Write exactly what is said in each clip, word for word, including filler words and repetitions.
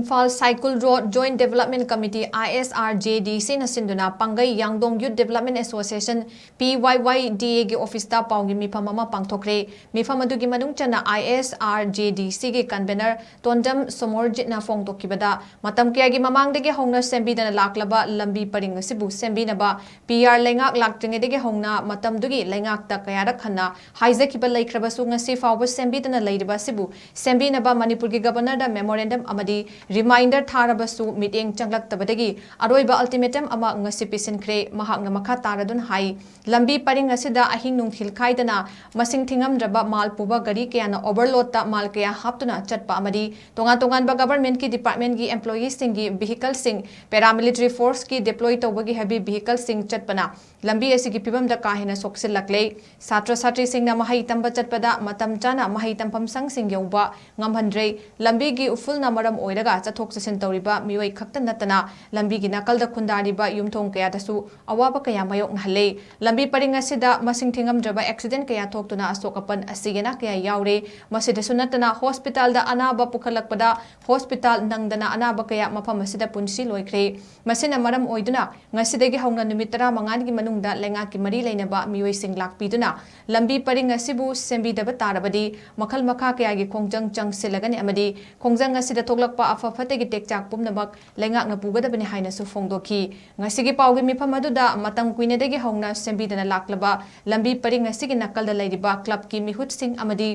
Imphal Saikul road joint development committee, ISRJDC ꯅ ꯁꯤꯟꯗꯨꯅ Pangei Yangdong youth development association, PYYDA ꯒꯤ ꯑꯣꯐꯤꯁꯇ ꯄꯥꯎꯒꯤ ꯃꯤꯐꯝ ꯑꯃ ꯄꯥꯡꯊꯣꯛꯈ꯭ꯔꯦ꯫ ꯃꯤꯐꯝ ꯑꯗꯨꯒꯤ ꯃꯅꯨꯡ ꯆꯟꯅ ISRJDC ꯒꯤ ꯀꯟꯚꯦꯅꯔ ꯇꯣꯟꯖꯝ ꯁꯣꯃꯣꯔꯖꯤꯠꯅ ꯐꯣꯡꯗꯣꯛꯈꯤꯕꯗ, ꯃꯇꯝ ꯀꯌꯥꯒꯤ ꯃꯃꯥꯡꯗꯒꯤ ꯍꯧꯅ ꯁꯦꯝꯕꯤꯗꯅ ꯂꯥꯛꯂꯕ ꯂꯝꯕꯤ ꯄꯔꯤꯡ ꯑꯁꯤꯕꯨ ꯁꯦꯝꯕꯤꯅꯕ PR ꯂꯩꯉꯥꯛ ꯂꯥꯛꯇ꯭ꯔꯤꯉꯩꯗꯒꯤ ꯍꯧꯅ ꯃꯇꯝꯗꯨꯒꯤ ꯂꯩꯉꯥꯛꯇ ꯀꯌꯥꯔꯛ ꯍꯟꯅ ꯍꯥꯏꯖꯈꯤꯕ ꯂꯩꯈ꯭ꯔꯕꯁꯨ, ꯉꯁꯤ ꯐꯥꯎꯕ ꯁꯦꯝꯕꯤꯗꯅ ꯂꯩꯔꯤꯕ ꯑꯁꯤꯕꯨ ꯁꯦꯝꯕꯤꯅꯕ ꯃꯅꯤꯄꯨꯔꯒꯤ ꯒꯕꯔꯅꯔꯗ ꯃꯦꯃꯣꯔꯦꯟꯗꯝ ꯑꯃꯗꯤ ꯔꯤꯃꯥꯏꯟꯗꯔ ꯊꯥꯔꯕꯁꯨ ꯃꯤꯠꯌꯦꯡ ꯆꯪꯂꯛꯇꯕꯗꯒꯤ ꯑꯔꯣꯏꯕ ꯑꯜꯇꯤꯃꯦꯇꯝ ꯑꯃ ꯉꯁꯤ ꯄꯤꯁꯤꯟꯈ꯭ꯔꯦ꯫ ꯃꯍꯥꯛꯅ ꯃꯈꯥ ꯇꯥꯔꯗꯨꯅ ꯍꯥꯏ, ꯂꯝꯕꯤ ꯄꯔꯤꯡ ꯑꯁꯤꯗ ꯑꯍꯤꯡ ꯅꯨꯡꯊꯤꯜ ꯈꯥꯏꯗꯅ ꯃꯁꯤꯡ ꯊꯤꯉꯝꯗ꯭ꯔꯕ ꯃꯥꯜ ꯄꯨꯕ ꯒꯥꯔꯤ ꯀꯌꯥꯅ ꯑꯣꯚꯔꯂꯣꯗꯇ ꯃꯥꯜ ꯀꯌꯥ ꯍꯥꯞꯇꯨꯅ ꯆꯠꯄ ꯑꯃꯗꯤ ꯇꯣꯉꯥꯟ ꯇꯣꯉꯥꯟꯕ ꯒꯕꯔꯃꯦꯟꯠꯀꯤ ꯗꯤꯄꯥꯔꯠꯃꯦꯟꯠꯀꯤ ꯑꯦꯝꯄ꯭ꯂꯣꯌꯤꯁꯤꯡꯒꯤ ꯚꯤꯍꯤꯀꯜꯁꯤꯡ, ꯄꯦꯔꯥꯃꯤꯂꯤꯇꯔꯤ ꯐꯣꯔꯁꯀꯤ ꯗꯤꯄ꯭ꯂꯣꯏ ꯇꯧꯕꯒꯤ ꯍꯦꯚꯤ ꯚꯤꯍꯤꯀꯜꯁꯤꯡ ꯆꯠꯄꯅ ꯂꯝꯕꯤ ꯑꯁꯤꯒꯤ ꯐꯤꯕꯝꯗ ꯀꯥ ꯍꯦꯟꯅ ꯁꯣꯛꯆꯤꯜꯂꯛꯂꯦ꯫ ꯁꯥꯇ꯭ꯔ ꯁꯥꯇ꯭ꯔꯤꯁꯤꯡꯅ ꯃꯍꯩ ꯇꯝꯕ ꯆꯠꯄꯗ ꯃꯇꯝ ꯆꯥꯅ ꯃꯍꯩ ꯇꯝꯐꯝ ꯁꯪꯁꯤꯡ ꯌꯧꯕ ꯉꯝꯍꯟꯗ꯭ꯔꯦ꯫ ꯂꯝꯕꯤꯒꯤ ꯎꯐꯨꯜꯅ ꯃꯔꯝ ꯑꯣꯏꯔꯒ ꯆꯠꯊꯣꯛ ꯆꯠꯁꯤꯟ ꯇꯧꯔꯤꯕ ꯃꯤꯑꯣꯏ ꯈꯛꯇ ꯅꯠꯇꯅ ꯂꯝꯕꯤꯒꯤ ꯅꯥꯀꯜꯗ ꯈꯨꯟꯗꯥꯔꯤꯕ ꯌꯨꯝꯊꯣꯡ ꯀꯌꯥꯗꯁꯨ ꯑꯋꯥꯕ ꯀꯌꯥ ꯃꯥꯌꯣꯛꯅꯍꯜꯂꯦ꯫ ꯂꯝꯕꯤ ꯄꯔꯤꯡ ꯑꯁꯤꯗ ꯃꯁꯤꯡ ꯊꯤꯉꯝꯗ꯭ꯔꯕ ꯑꯦꯛꯁꯤꯗꯦꯟꯠ ꯀꯌꯥ ꯊꯣꯛꯇꯨꯅ ꯑꯁꯣꯛ ꯑꯄꯟ ꯑꯁꯤꯒꯅ ꯀꯌꯥ ꯌꯥꯎꯔꯦ꯫ ꯃꯁꯤꯗꯁꯨ ꯅꯠꯇꯅ ꯍꯣꯁꯄꯤꯇꯥꯜꯗ ꯑꯅꯥꯕ ꯄꯨꯈꯠꯂꯛꯄꯗ ꯍꯣꯁꯄꯤꯇꯥꯜ ꯅꯪꯗꯅ ꯑꯅꯥꯕ ꯀꯌꯥ ꯃꯐꯝ ꯑꯁꯤꯗ ꯄꯨꯟꯁꯤ ꯂꯣꯏꯈ꯭ꯔꯦ꯫ ꯃꯁꯤꯅ ꯃꯔꯝ ꯑꯣꯏꯗꯨꯅ ꯉꯁꯤꯗꯒꯤ ꯍꯧꯅ ꯅꯨꯃꯤꯠ ꯇꯔꯥꯃꯉꯥꯒꯤ ꯃꯅꯨꯡꯗ ꯂꯩꯉꯥꯛꯀꯤ ꯃꯔꯤ ꯂꯩꯅꯕ ꯃꯤꯑꯣꯏꯁꯤꯡ ꯂꯥꯛꯄꯤꯗꯨꯅ ꯂꯝꯕꯤ ꯄꯔꯤꯡ ꯑꯁꯤꯕꯨ ꯁꯦꯝꯕꯤꯗꯕ ꯇꯥꯔꯕꯗꯤ ꯃꯈꯜ ꯃꯈꯥ ꯀꯌꯥꯒꯤ ꯈꯣꯡꯖꯪ ꯆꯪꯁꯤꯜꯂꯒꯅꯤ ꯑꯃꯗꯤ ꯈꯣꯡꯖꯪ ꯑꯁꯤꯗ ꯊꯣꯛꯂꯛꯄ ꯑꯐ ꯐꯠꯇꯒꯤ ꯇꯦꯛꯆꯥꯛ ꯄꯨꯝꯅꯃꯛ ꯂꯩꯉꯥꯛꯅ ꯄꯨꯒꯗꯕꯅꯤ ꯍꯥꯏꯅꯁꯨ ꯐꯣꯡꯗꯣꯛꯈꯤ꯫ ꯉꯁꯤꯒꯤ ꯄꯥꯎꯒꯤ ꯃꯤꯐꯝ ꯑꯗꯨꯗ ꯃꯇꯝ ꯀꯨꯏꯅꯗꯒꯤ ꯍꯧꯅ ꯁꯦꯝꯕꯤꯗꯅ ꯂꯥꯛꯂꯕ ꯂꯝꯕꯤ ꯄꯔꯤꯡ ꯑꯁꯤꯒꯤ ꯅꯥꯀꯜꯗ ꯂꯩꯔꯤꯕ ꯀ꯭ꯂꯕꯀꯤ ꯃꯤꯍꯨꯠꯁꯤꯡ ꯑꯃꯗꯤ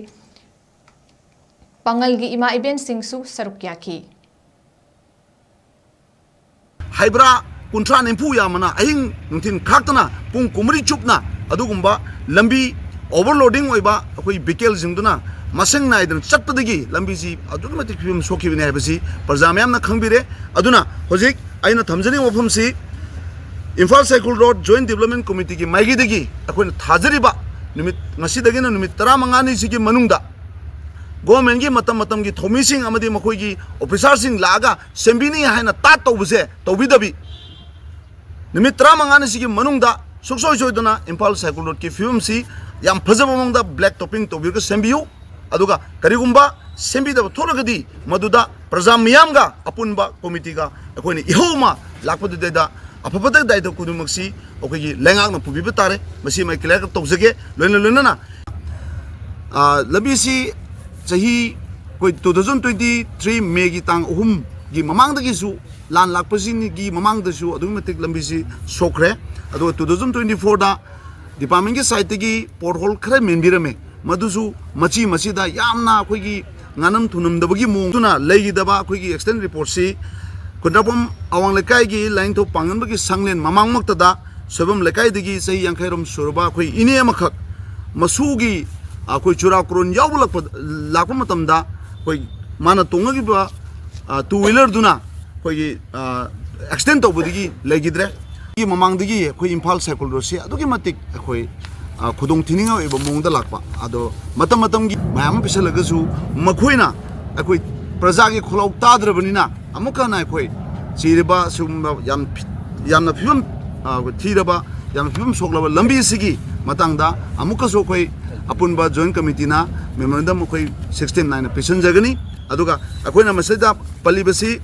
ꯄꯥꯡꯒꯜꯒꯤ ꯏꯃꯥ ꯏꯕꯦꯟꯁꯤꯡꯁꯨ ꯁꯔꯨꯛ ꯌꯥꯈꯤ꯫ ꯍꯥꯏꯕ꯭ꯔꯥ, ꯀꯨꯟꯊ꯭ꯔꯥ ꯅꯤꯐꯨ ꯌꯥꯝꯕꯅ ꯑꯍꯤꯡ ꯅꯨꯡꯊꯤꯜ ꯈꯥꯛꯇꯅ ꯄꯨꯡ ꯀꯨꯟꯃꯔꯤ ꯆꯨꯞꯅ ꯑꯗꯨꯒꯨꯝꯕ ꯂꯝꯕꯤ ꯑꯣꯚꯔꯂꯣꯗꯤꯡ ꯑꯣꯏꯕ ꯑꯩꯈꯣꯏ ꯚꯤꯀꯦꯜꯁꯤꯡꯗꯨꯅ ꯃꯁꯤꯡ ꯅꯥꯏꯗꯅ ꯆꯠꯄꯗꯒꯤ ꯂꯝꯕꯤꯁꯤ ꯑꯗꯨꯛꯀꯤ ꯃꯇꯤꯛ ꯐꯤꯕꯝ ꯁꯣꯛꯈꯤꯕꯅꯤ ꯍꯥꯏꯕꯁꯤ ꯄ꯭ꯔꯖꯥ ꯃꯌꯥꯝꯅ ꯈꯪꯕꯤꯔꯦ꯫ ꯑꯗꯨꯅ ꯍꯧꯖꯤꯛ ꯑꯩꯅ ꯊꯝꯖꯅꯤꯡꯕ ꯋꯥꯐꯝꯁꯤ, ꯏꯝꯐꯥꯜ ꯁꯥꯏꯀꯨꯜ ꯔꯣꯗ ꯖꯣꯏꯟꯠ ꯗꯤꯕꯂꯞꯃꯦꯟꯠ ꯀꯃꯤꯇꯤꯒꯤ ꯃꯥꯏꯀꯩꯗꯒꯤ ꯑꯩꯈꯣꯏꯅ ꯊꯥꯖꯔꯤꯕ ꯅꯨꯃꯤꯠ, ꯉꯁꯤꯗꯒꯤꯅ ꯅꯨꯃꯤꯠ ꯇꯔꯥꯃꯉꯥꯅꯤꯁꯤꯒꯤ ꯃꯅꯨꯡꯗ ꯒꯣꯔꯃꯦꯟꯒꯤ ꯃꯇꯝ ꯃꯇꯝꯒꯤ ꯊꯧꯃꯤꯁꯤꯡ ꯑꯃꯗꯤ ꯃꯈꯣꯏꯒꯤ ꯑꯣꯐꯤꯁꯥꯔꯁꯤꯡ ꯂꯥꯛꯑꯒ ꯁꯦꯝꯕꯤꯅꯤ ꯍꯥꯏꯅ ꯇꯥꯠ ꯇꯧꯕꯁꯦ ꯇꯧꯕꯤꯗꯕꯤ, ꯅꯨꯃꯤꯠ ꯇꯔꯥꯃꯉꯥꯅꯤꯁꯤꯒꯤ ꯃꯅꯨꯡꯗ ꯁꯨꯡꯁꯣꯏ ꯁꯣꯏꯗꯅ ꯏꯝꯐꯥꯜ ꯁꯥꯏꯀꯨꯜ ꯔꯣꯗꯀꯤ ꯐꯤꯕꯝꯁꯤ ꯌꯥꯝ ꯐꯖꯕ ꯃꯑꯣꯡꯗ ꯕ꯭ꯂꯦꯛ ꯇꯣꯞꯄꯤꯡ ꯇꯧꯕꯤꯔꯒ ꯁꯦꯝꯕꯤꯌꯨ꯫ ꯑꯗꯨꯒ ꯀꯔꯤꯒꯨꯝꯕ ꯁꯦꯝꯕꯤꯗꯕ ꯊꯣꯛꯂꯒꯗꯤ ꯃꯗꯨꯗ ꯄ꯭ꯔꯖꯥ ꯃꯤꯌꯥꯝꯒ ꯑꯄꯨꯟꯕ ꯀꯣꯃꯤꯇꯤꯒ ꯑꯩꯈꯣꯏꯅ ꯏꯍꯧ ꯑꯃ ꯂꯥꯛꯄꯗꯨꯗꯩꯗ ꯑꯐꯕꯗ ꯗꯥꯏꯇ ꯈꯨꯗꯤꯡꯃꯛꯁꯤ ꯑꯩꯈꯣꯏꯒꯤ ꯂꯩꯉꯥꯛꯅ ꯄꯨꯕꯤꯕ ꯇꯥꯔꯦ꯫ ꯃꯁꯤ ꯑꯩ ꯀ꯭ꯂꯤꯌꯥꯔ ꯇꯧꯖꯒꯦ꯫ ꯂꯣꯏꯅ ꯂꯣꯏꯅꯅ, ꯑ, ꯂꯝꯕꯤꯁꯤ ꯆꯍꯤ ꯑꯩꯈꯣꯏ two thousand twenty three ꯃꯦꯒꯤ ꯇꯥꯡ ꯑꯍꯨꯝꯒꯤ ꯃꯃꯥꯡꯗꯒꯤꯁꯨ, ꯂꯥꯟ ꯂꯥꯛꯄꯁꯤꯒꯤ ꯃꯃꯥꯡꯗꯁꯨ ꯑꯗꯨꯛꯀꯤ ꯃꯇꯤꯛ ꯂꯝꯕꯤꯁꯤ ꯁꯣꯛꯈ꯭ꯔꯦ꯫ ꯑꯗꯨꯒ two thousand twenty fourꯗ ꯗꯤꯄꯥꯔꯠꯃꯦꯟꯒꯤ ꯁꯥꯏꯠꯇꯒꯤ ꯄꯣꯠꯍꯣꯜ ꯈꯔ ꯃꯦꯟꯕꯤꯔꯝꯃꯦ, ꯃꯗꯨꯁꯨ ꯃꯆꯤ ꯃꯆꯤꯗ ꯌꯥꯝꯅ ꯑꯩꯈꯣꯏꯒꯤ ꯉꯥꯅꯝ ꯊꯨꯅꯝꯗꯕꯒꯤ ꯃꯑꯣꯡꯗꯨꯅ ꯂꯩꯈꯤꯗꯕ ꯑꯩꯈꯣꯏꯒꯤ ꯑꯦꯛꯁꯤꯗꯦꯟ ꯔꯤꯄꯣꯔꯠꯁꯤ ꯈꯨꯟꯗ꯭ꯔꯥꯛꯄꯝ ꯑꯋꯥꯡ ꯂꯩꯀꯥꯏꯒꯤ ꯂꯥꯏꯅꯤꯡꯊꯧ ꯄꯥꯡꯒꯟꯕꯒꯤ ꯁꯪꯂꯦꯟ ꯃꯃꯥꯡꯃꯛꯇꯗ ꯁꯣꯏꯕꯝ ꯂꯩꯀꯥꯏꯗꯒꯤ ꯆꯍꯤ ꯌꯥꯡꯈꯩꯔꯣꯝ ꯁꯨꯔꯕ ꯑꯩꯈꯣꯏ ꯏꯅꯦ ꯑꯃꯈꯛ ꯃꯁꯨꯒꯤ ꯑꯩꯈꯣꯏ ꯆꯨꯔꯥꯀꯣꯔꯣꯟ ꯌꯥꯎꯕ ꯂꯥꯛꯄ, ꯂꯥꯛꯄ ꯃꯇꯝꯗ ꯑꯩꯈꯣꯏ ꯃꯥꯅ ꯇꯣꯡꯉꯛꯏꯕ, ꯑ, ꯇꯨ ꯋꯤꯂꯔꯗꯨꯅ ꯑꯩꯈꯣꯏꯒꯤ, ꯑ, ꯑꯦꯛꯁꯤꯗꯦꯟ ꯇꯧꯕꯗꯒꯤ ꯂꯩꯈꯤꯗ꯭ꯔꯦ꯫ ꯁꯤꯒꯤ ꯃꯃꯥꯡꯗꯒꯤ ꯑꯩꯈꯣꯏ ꯏꯝꯐꯥꯜ ꯁꯥꯏꯀꯜ ꯔꯣꯗꯁꯤ ꯑꯗꯨꯛꯀꯤ ꯃꯇꯤꯛ ꯑꯩꯈꯣꯏ, ꯑ, ꯈꯨꯗꯣꯡ ꯊꯤꯅꯤꯡꯉꯥꯏ ꯑꯣꯏꯕ ꯃꯑꯣꯡꯗ ꯂꯥꯛꯄ꯫ ꯑꯗꯣ ꯃꯇꯝ ꯃꯇꯝꯒꯤ ꯃꯌꯥꯝ ꯑꯃ ꯄꯤꯁꯜꯂꯒꯁꯨ ꯃꯈꯣꯏꯅ ꯑꯩꯈꯣꯏ ꯄ꯭ꯔꯖꯥꯒꯤ ꯈꯣꯜꯂꯥꯎ ꯇꯥꯗ꯭ꯔꯕꯅꯤꯅ ꯑꯃꯨꯛꯀ ꯍꯟꯅ ꯑꯩꯈꯣꯏ ꯆꯤꯔꯕ ꯁꯤꯒꯨꯝꯕ ꯌꯥꯝ ꯐꯤ-, ꯌꯥꯝꯅ ꯐꯤꯕꯝ, ꯑ, ꯊꯤꯔꯕ, ꯌꯥꯝꯅ ꯐꯤꯕꯝ ꯁꯣꯛꯂꯕ ꯂꯝꯕꯤ ꯑꯁꯤꯒꯤ ꯃꯇꯥꯡꯗ ꯑꯃꯨꯛꯀꯁꯨ ꯑꯩꯈꯣꯏ ꯑꯄꯨꯟꯕ ꯖꯣꯏꯟ ꯀꯃꯤꯇꯤꯅ ꯃꯦꯃꯣꯔꯦꯟꯗꯝ ꯑꯩꯈꯣꯏ sixteen ꯅꯥꯏꯅ ꯄꯤꯁꯤꯟꯖꯒꯅꯤ꯫ ꯑꯗꯨꯒ ꯑꯩꯈꯣꯏꯅ ꯃꯁꯤꯗ ꯄꯜꯂꯤꯕꯁꯤ,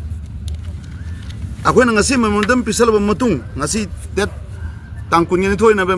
ꯑꯩꯈꯣꯏꯅ ꯉꯁꯤ ꯃꯦꯃꯣꯔꯦꯟꯗꯝ ꯄꯤꯁꯜꯂꯕ ꯃꯇꯨꯡ, ꯉꯁꯤ ꯗꯦꯠ ꯇꯥꯡ ꯀꯨꯟꯒ ꯅꯤꯊꯣꯏ ꯅꯕꯦꯝꯕꯔ